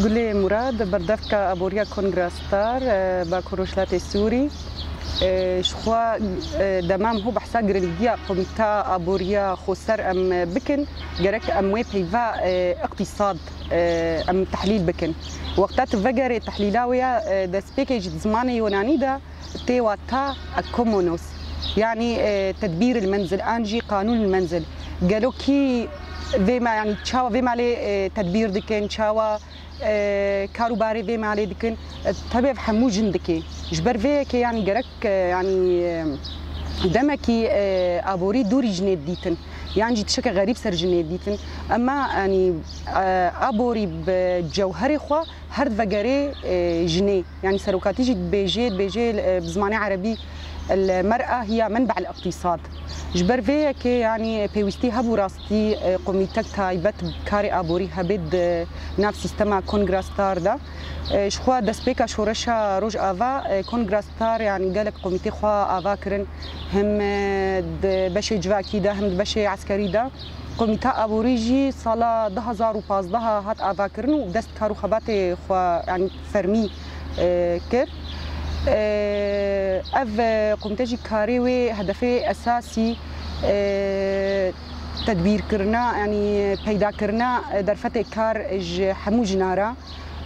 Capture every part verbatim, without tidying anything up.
Gulê Murad, berdevka aboriya Kongra Star, e, Bakur Rojhilatê Sûrî. E, ji xwe, e, demam hû behsa giringiya Komîta Aboriya Xweser em, e, bikin, gerek em wê peyva, e, iqtîsad, e, em tehlîl bikin. Wexta tu vegerê tehlîla wê ya, e, destpêkê ji zimanê Yunanî de, tê wata ekomonos, yanî, e, tedbîr il menzil an jî qanûn il menzil. Gelo kî vê me, yanî çawa vê malê, e, tedbîr dikin, çawa, e, kar û barê vê malê dikin? E, tevê hemû jin dikê. Ji ber vê yekê, yanî gerek, e, yanî, e, demekî, e, aborî dûrî jinê dîtin. Yan jî tişeke xerîb ser jinê dîtin. Ema, yanî, e, aborî bi cewherê xwe her divegerê, e, jinê. Yanî serokatî jî dibêjê, dibêjê, e, bi zimanê erebî, el mer'a hiya menba'l iqtîsad. Ji ber vê yekê, yanî pêwîstî hebû rastî, e, komîtek taybet bi karê aborî hebe di nav sîstema Kongra Star de. E, ji xwe destpêka şoreşa Rojava, e, Kongra Star, yanî gelek komîtê xwe ava kirin, him, e, di beşê civakî de, him di beşê eskerî de. Komîta Aborî jî sala du hazar û pazdeh hat avakirin û dest kar û xebatê xwe, yanî fermî, e, kir. E, ev, e, komîte jî karê wê hedefê esasî, e, tedbîrkirina, yanî peydakirina, e, derfetê kar ji hemû jina re.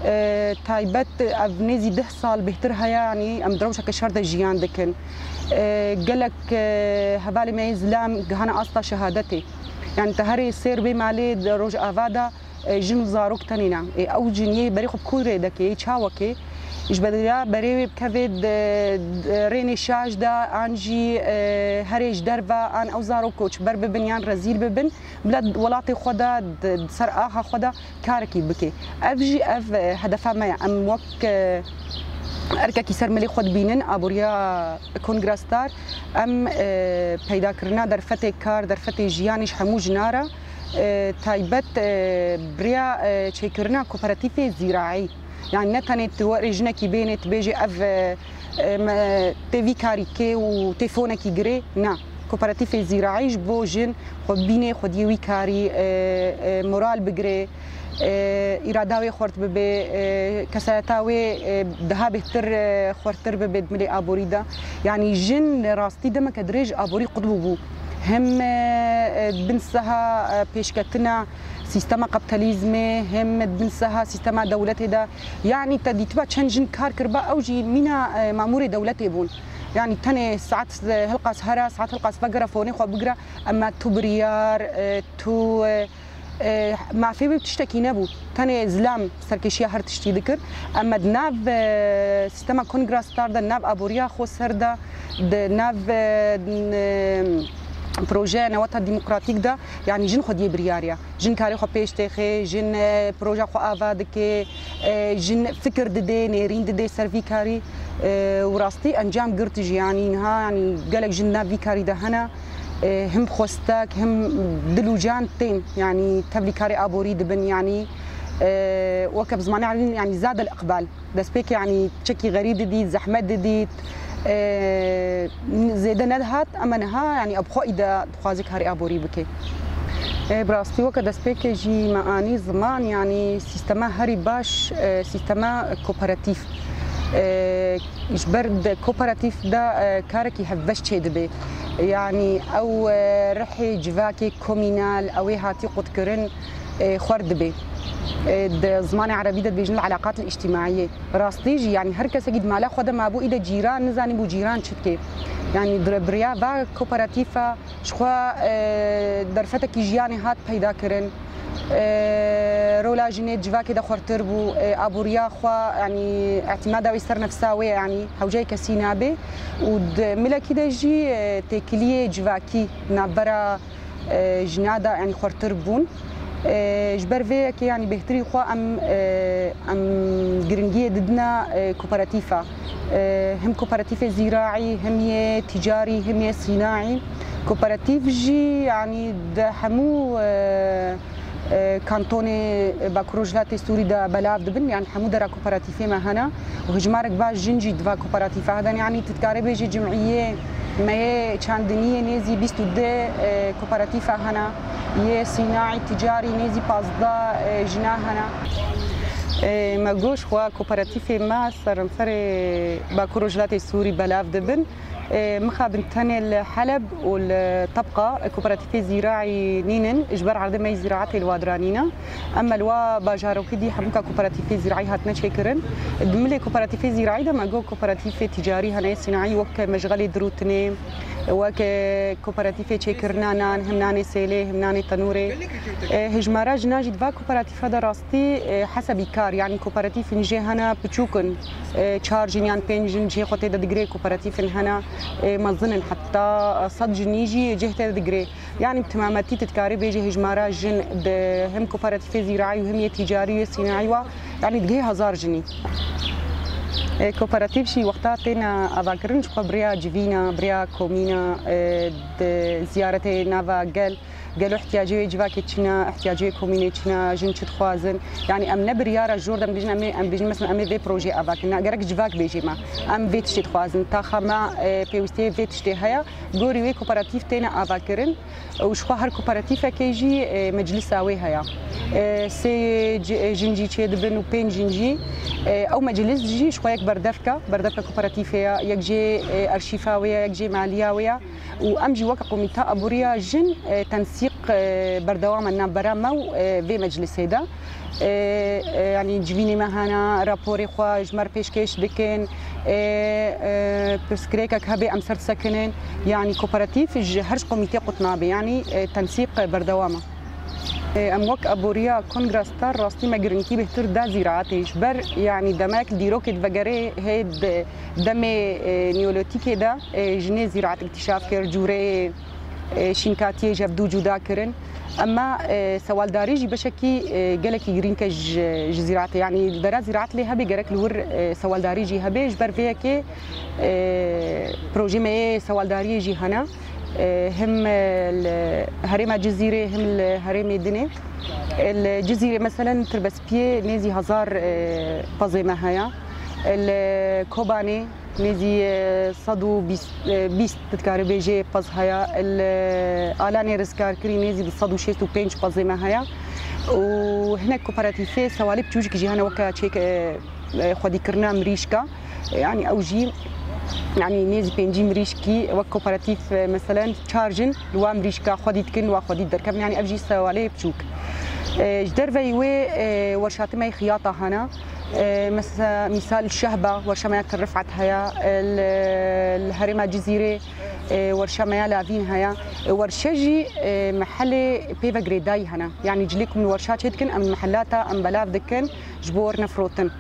E, taybet ev nêzî deh sal bêhtir heye, yanî em di rewşeke şer de jiyan dikin. E, gelek, e, hevalê me yê zilam gihane asta şehadetê. Yanî te herê sêr bê malê di Rojava de, e, jin û zarok tenê ne. Ê, ew jin yê berê xwe bi ku rê dekê, yê çawekê? Ji bedila berê wê bikeve di, di rênê şaş de, an jî, e, herê ji derve, an ew zarok koçber bibin yan rezîl bibin, bila welatê xwe de, di, di ser axa xwe de karekî bike. Ev jî ev, e, hedefa me ye. Em wek, e, erkekî ser milê xwe dibînin, aboriya Kongra Star, em, e, peydakirina derfetê kar, derfetê jiyanê ji hemû jina re, e, taybet, e, bi rêya, e, çêkirina kooperatîfê zîraî. Yanî ne tenê tu werê jinekî bênê, tu bêjê ev, e, e, me, tê vî karî kê û tê fonekî girê, na. Kooperatîfê zîraî ji bo jin xwe bînê, xwediyê wî karî, e, e, moral bigirê, e, îrada wê xurt bibe, e, kesayeta wê, e, daha bêhtir, e, xurtir bibe di milê aborî de. Yanî jin rastî demeke dirêj aborî qut bûbû. Him, e, e, di bin seha, e, pêşketina sîstema kapitalizmê, him di bin seha sîstema dewletê de. Yanî te dîtiba çend jin kar kiriba, ew jî mîna, e, mamûrê dewletê bûn. Yanî tenê saet, e, hilqas here, saet hilqas vegere fonê xwe bigire, ema tu biryar, e, tu, e, e, mafê wê tiştekî nebû. Tenê zilam serkêşiya her tiştî dikir. Ema di nav, e, sîstema Kongra Star de, di nav aboriya xweser de, di nav, e, n-, e, projeya newata demokratîk de, yanî jin xwediyê biryar e. Jin karê xwe pêş têxê, jin, e, proja xwe ava dike, e, jin fikir didê, nêrîn didê ser vî karî, e, û rastî encam girt jî, yanî niha, yanî gelek jin nav vî karî de hene, e, him xwestek, him dil û can tên, yanî tevlî karê aborî dibin, yanî, e, weke bi zimanê erîbî, yanî zadel iqbal. Destpêkê, yanî çekî xerîb didît, zehmet didît, e, zêde nedihat, ema niha, yanî ew bi xwe îde dixwaze karê aborî bike. E, bi rastî weke destpêkê jî me anî ziman, yanî sîstema herî baş, e, sîstema kooperatîf. E, ji ber di kooperatîf de, e, karekî hevbeş çêdibe. Yanî ew, e, rihê civakê komînal, ew ê hatî qutkirin, e, xwar dibe. E, di zimanê erebî de dibêjin el-eleqat el-îctîmaiyê. Rastî jî, yanî her kesekî di mala xwe de mabû, îde cîran nizanîbû cîran çi dike. Yanî di re-, bi rêya va kooperatîfa ji xwe, e, derfetekî jiyanê hat peyda kirin. E, rola jinê di civakê de xurtir bû. E, aboriya xwe, yanî îtîmada wê ser nefsa wê, yanî hewceyê kesî nabe. Û di milekî de jî, e, têkiliyê civakî navbera e, jina de, yanî xurtir bûn. E, ji ber vê yekê, yanî bêhtirî xwe em, e, em giringiyê didine, e, kooperatîfa. E, him kooperatîfê zîraî, him yê tîcarî, him yê sînaî. Kooperatîf jî, yanî di hemû, e, e, kantonê Bakur Rojhilatê Sûrî de belav dibin, yanî hemû dera kooperatîfê me hene û hejmarek baş jin jî di va kooperatîfa hene. Yanî tu dikarê bêjî cimiyê me yê çandiniyê nêzî bîst û du, e, kooperatîfa hene, yê sînaî ticarî nêzî pazdeh, e, jina hene. Ê, me got, xwe kooperatîfê me seranserê Bakur Rojhilatê Sûrî belav dibin. Ê, mixabin tenê li Heleb û li Tebqa kooperatîfê zîraî nînin, ji ber erdê me yî zîraetê li wa dira nîne. Em me li wa bajarokî dî hemûka kooperatîfê zîraî hatine çêkirin. Di milê kooperatîfê zîraî de me got kooperatîfê tîcarî hene, sînaî wek meşxelê dirûtinê, wek, e, kooperatîfê çêkirina nan, him nanê sêlê, him nanê tenûrê. E, hejmara jinan jî di va kooperatîfa de rastî, e, hesebî kar, yanî kooperatîfên jê hene piçûk in, e, çar jin yan pênc jin cihê xwe tê de digirê, kooperatîfên hene, e, mezin in, heta sed jinî jî cih tê de digirê. Yanî bi timametî tu dikarî bêjî hejmara jin di him kooperatîfê zîraî û him yê tîcarî û yê sînaî wa, yanî digihê hezar jinî. E, kooperatîf jî wexta têne avakirin, ji xwe bi rêya civîna, bi rêya komîna, e, di ziyaretê nava gel, gelo ihtiyacê wê civakê çi ne, ihtiyacê wê komînê çi ne, jin çi dixwazin. Yanî em ne biryara jor de em bêjin, em ê, em bêjin, mesela em ê vê projeyê avakirin. Na, gerek civak bêjê me, em vê tiştê dixwazin. Taxa me, e, pêwîstiyê vê tiştê heye, gorî wê kooperatîf têne avakirin. Û ji xwe her kooperatîfekê jî, e, meclisa wê heye. E, sê ci-, e, jin jî çêdibin û pênc jin jî. E, ew meclis jî ji xwe yek berdevka, berdevka kooperatîfê ye, yek jê, e, arşîfa wê ye, yek jê maliya wê ye. Û em jî weke komîta aboriya jin, e, tensîq, e, berdewam e navbera me û, e, vê meclisê de. E, e, yanî civînê me hene, raporê xwe ji me re pêşkêş dikin. E, e, pirsgirêkek hebe em ser disekinin. Yanî kooperatîf ji her ji komîtê qut nabe. Yanî, e, tensîq berdewam e. E, em wek aboriya Kongra Star rastî me giringî bêhtir da zîraetê. Ji ber, yanî demek dîrokê divegerê hê di demê, e, Neolîtîkê de, e, jinê zîraet îktîşaf kir, cûreyê, e, şînkatiyê ji hev dû cuda kirin. Ema, e, sewaldarî jî beşekî, e, gelekî girîng e ji, ji zîraetê. Yanî li dera zîraet lê hebe gerek li wir, e, sewaldarî jî hebe. Ji ber vê yekê, e, projê me yê sewaldariyê jî hene. E, him, e, li herêma Cizîrê, him li herêmê dinê. E, li Cizîrê meselen Tirbespiyê nêzî hezar, e, pezê me heye. E, li Kobanê nêzî, e, sed û bîst, e, bîst dikarî bêjê pez heye. Li Alanê Rizkarkirî nêzî du sed û şêst û pênc pezê me heye. Û hinek kooperatîfê sewalê piçûçikî jî hene weke çêk, e, e, xwedîkirina mirîşka. Yanî ew jî, yanî nêzî pêncî mirîşkî wek kooperatîf, e, meselen çar jin li wa mirîşka xwedî dikin, wa xwedî derkevin. Yanî ev jî sewalê piçûk. E, ji derveyî wê, e, werşatê me yê xiyata hene. E, mese-, mîsal Şehba, werşa me ya Til Rifet heye, e, li, li herêma Cizîrê, e, werşa me ya Lavîn heye. E, werşe jî, e, mehelê pê ve girêdayî hene. Yanî cilê ku em li werşa çê dikin, em li mehellata em belav dikin ji bo werine firotin.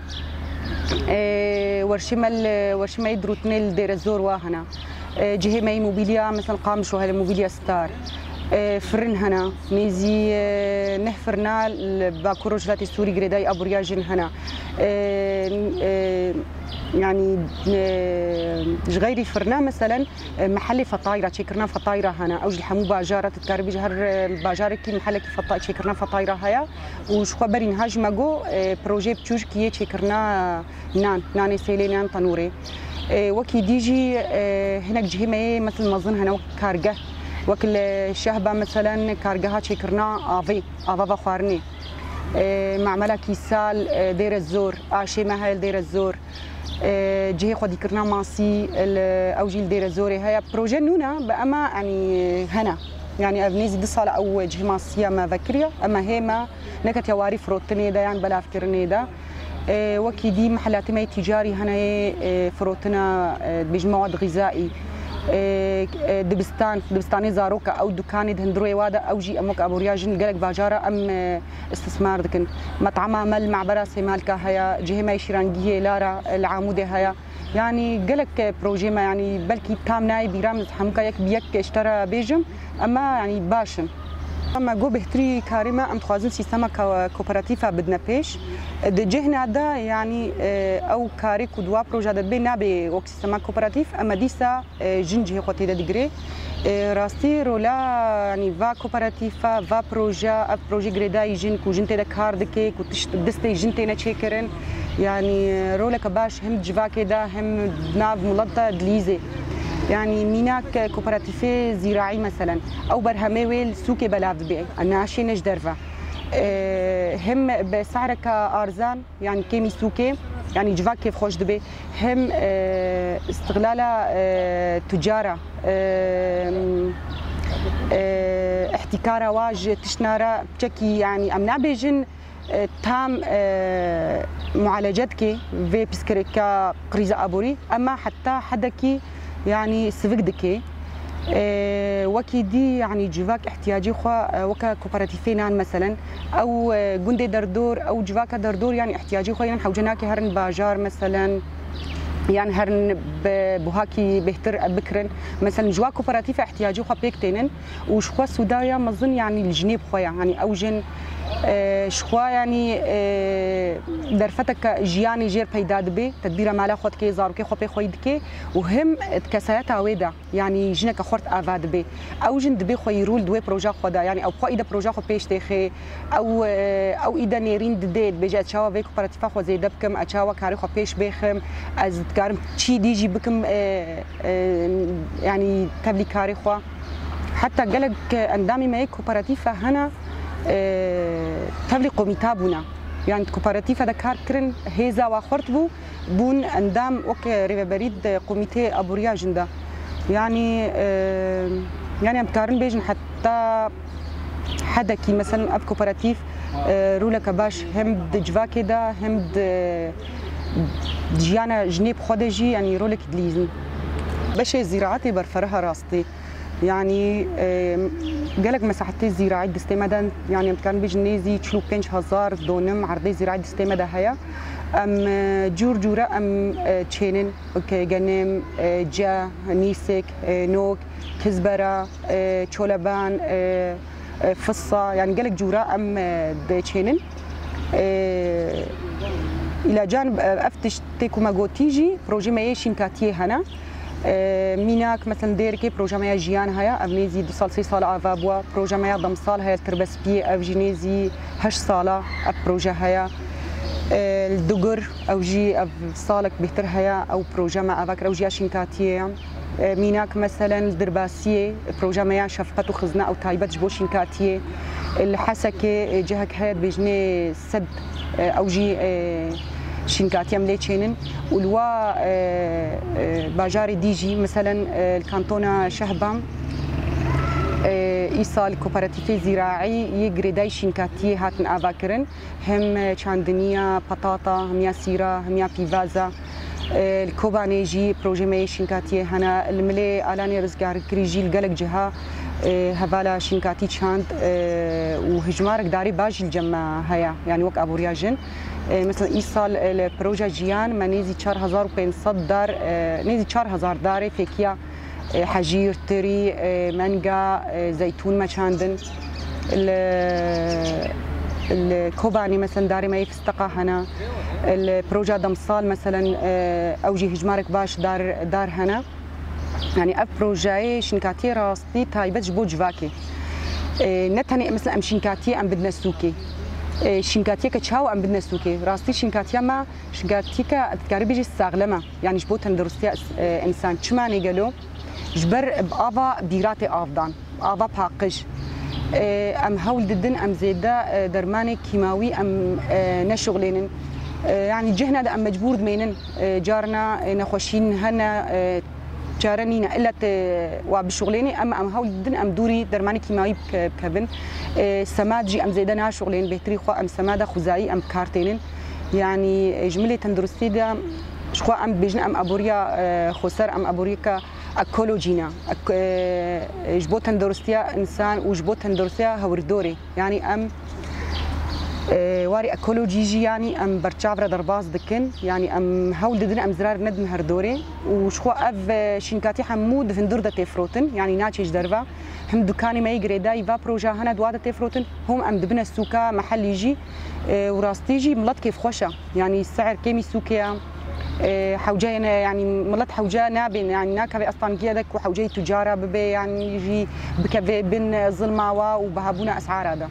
E, werşê me li, werşê me yê dirûtinê li Dêrezor wa hene. E, cihê me yê mobîlya, mesela Qamişlo hene, mobîlya Star. E, firin hene. Nêzî, e, neh firina li Bakur Rojhilatê Sûrî girêdayî aboriya jin hene. E, e, yanî, e, ji xeyrî firina, meselen, e, mehelê fetayra, çêkirina fetayra hene. Ew ji li hemû bajara, tu dikarî bêjî her, e, bajarekî mehelekî feta-, çêkirina fetayra heye. Û ji xwe berî niha jî me got, e, projeyê piçûk yê çêkirina nan, nanê sêlê, nan tenûrê. E, wekî dî jî, e, hinek cihê me yê, mesel, mezin hene wek kargeh. Wek li Şehba, meselen, kargeha çêkirina avê, ava vexwarinê. E, Mamela Kîsal, e, Dêrezor, aşê me heye li Dêrezor. E, cihê xwedîkirina masî, li, ew jî li Dêrezorê heye. Proje nû ne, bi ema, yanî, hene. Yanî ev nêzî du sal e ew cihê masiya me vekiriye. Ema hê me neketiye warî firotinê de yan belavkirinê de. E, wekî dî mehelatê me yê tîcarî hene yê, e, firotina, e, dibêjin mewad xîzaî. E, e, dibistan, dibistanê zaroka, ew dukanê di hundirê wa de, ew jî em wek aboriya jin gelek bajara em, e, istismar dikin. Met'ema me li Mabera Sêmalka heye, cihê me yê şîrangihê Lara, e, li Amûdê heye. Yanî gelek, e, projeyê me, yanî belkî tam nayê bîra min, hemûka yek bi yek ji te re bêjim, ema yanî baş in. Me got bêhtirî karê me, em dixwazin sîstema ka-, kooperatîfa bidine pêş. Di cihna de, yanî, e, ew karê ku di wa proja de dibe nabe wek sîstema kooperatîf, ema dîsa, e, jin cihê xwe tê de digire. E, rastî rola, yanî va kooperatîfa, va proja, ev proje girêdayî jin ku jin tê de kar dike, ku tişt distê jin têne çêkirin. Yanî, e, roleke baş hem di civakê de hem di nav milet de dilîzê. Yanî mînak, e, kooperatîfê zîraî meselen. Ew berhemê wê li sûkê belav dibe. Naşê ne ji derve. E, hem bi se'reke arzan, yani kêmî sûkê, yani civak kêfxweş dibe, hem, e, istiglala, e, tucara, e, e, ihtikara wa ji tiştna re çekî, yani em nabêjin, e, tam, e, mualece dike vê pirsgirêka krîza aborî, ema heta hedekî, yani sivik dike. E, wekî dî, yani civak ihtiyacê xwe, e, weke kooperatîfê nan meselen, ew, e, gundê derdor, ew civaka derdor, yani ihtiyacê xwe yên hewce nake herin bajar meselen, yan herin bi buhakî bêhtir bikirin. Meselen ji wa kooperatîfe ihtiyacê xwe pêk tênin. Û ji xwe sûdaya mezin, yanî li jinê bi xwe ye. Yanî ew jin, e, ji xwe, yanî, e, derfeteke jiyanê jêr peyda dibe, tedbîra mala xwe dike, zarokê xwe pê xweyî dike û him di kesayeta wê de, yanî jineke xurt ava dibe. Ew jin dibê xweyî rûl di wê proja xwe de, yanî ew bi xwe îde proja xwe pêş têxê. Ew, e, ew îde nêrîn didê, dibêje, ez çawa vê kooperatîfa xwe zêde bikim, ez çawa karê xwe pêş bêxim, ez dikarim çî dî jî bikim, e, e, yanî tevlî karê xwe. Heta gelek endamê me yê kooperatîfe hene, e, tevlî komîta bûne. Yanî di kooperatîfe de kar kirin, hêza wa xurt bû, bûn endam wek rêveberî di komîteyê aboriya jin de. Yanî, e, yanî em dikarin bêjin heta hedekî, meselen ev kooperatîf, e, roleke baş hem di civakê de hem di jiyana jinê bi xwe de jî, yanî rolekî dilîzin. Beşê zîraetê berfireh e rastî. Yanî, e, gelek mesahetê zîraî distê me de, yanî em dikarin bêjin nêzî çil û pênc hezar donim erdê zîraî distê me de heye. Em, e, cûr cûre em, e, çênin, weke genim, e, ce, nîsik, e, nok, kizbera, e, çoleban, e, e, fissa, yanî gelek cûra em, e, diçênin. E, îlacan, e, ev tiştê ku me gotî jî projê me yê şînkatiyê hene. E, mînak, meselen, dêrikê proja me ya jiyan heye, ev nêzî du sal, sê sal ava bûye. Proja me ya demsal heye, li Tirbespiyê, ev jî nêzî heşt sala ev proje heye. E, li Dugur, ew jî ev salek bêhtir heye, ew proje me ava kir, ew jî ya şînkatiyê ye. E, mînak, meselen, li Dirbasiyê proja me ya şefqet û xizna ew taybet ji bo şînkatiyê. Li Hesekê, e, cihek heye dibêjinê sed, e, ew jî, e, şînkatî em lê çênin. Û li wa, e, e, bajarê dî jî, meselen, e, li kantona Şehba, e, îsal kooperatîfê zîraî yê girêdayî şînkatiyê hatin avakirin. Hem çandiniya petata, hem ya sîra, hem ya pîvaza. E, li Kobanê jî projê me yê şînkatiyê hene. Li Milê Alanê Rizgarkirî jî li gelek ciha, e, hevala şînkatî çand, e, û hijmarek darê baş jî li cem me heye, yanî wek aboriya jin. E, mesela îsal, e, li proja jiyan me nêzî çar hezar û pênc sed dar, e, nêzî çar hezar darê fêkiya e, hejîr, tirî, e, menga, e, zeytûn me çandin. Li, li Kobanê, meselen, darê me yê fisteqa hene. Li proja demsal, meselen, e, ew jî hijmarek baş dar, dar hene. Yanî ev projeyê şînkatiyê rastî taybet ji bo civakê. E, ne tenê, mesela, em şînkatiyê em bidine sûkê. E, şînkatiyeke çawa em bidine sûkê? Rastî şînkatiya me, şînkatiyeke, dikarî bêjî, saxlem e. Yanî ji bo tenduristiya, e, însan. Çima nê gelo? Ji ber bi ava bîratê av dan, ava paqij. E, em hewl didin, em zêde, e, dermanê kîmawî em, e, neşuxlênin. E, yanî cihna de em mecbûr dimênin. E, carna, e, nexweşîn hene, e, çare nîne. Îlla te wa bişuxlênî, em, em hewl didin, em dûrî dermanê kîmawî bike-, bikevin. E, semad jî em zêde naşuxlênin, bêhtirî xwe em semada xwezayî em bi kar tênin. Yanî, e, ji milê tenduristî de ji xwe em dibêjin, em aboriya, e, xweser, em aboriyeke ekolojî ne. Ek-, e, ji bo tenduristiya însan û ji bo tenduristiya hewirdorê. Yanî em, e, warê ekolojî jî, yanî em berçav re derbas dikin. Yanî em hewl didin em zirar nedin her dorê. Û ji xwe ev, e, şînkatî hemû di hundir de tê firotin. Yanî naçe ji derve. Him dukanê me yê girêdayî va proja hene di wa de tê firotin. Hûm em dibine sûka mehellî jî. E, û rastî jî milet kêfxweş e. Yanî se'er kêmî sûkê ye. E, hewceyê ne, yanî milet hewce nabên, yanî nakeve estangiye de ku hewceyê tucara bibe, yanî jî bikeve bin zilma wa û bihabûna esara de.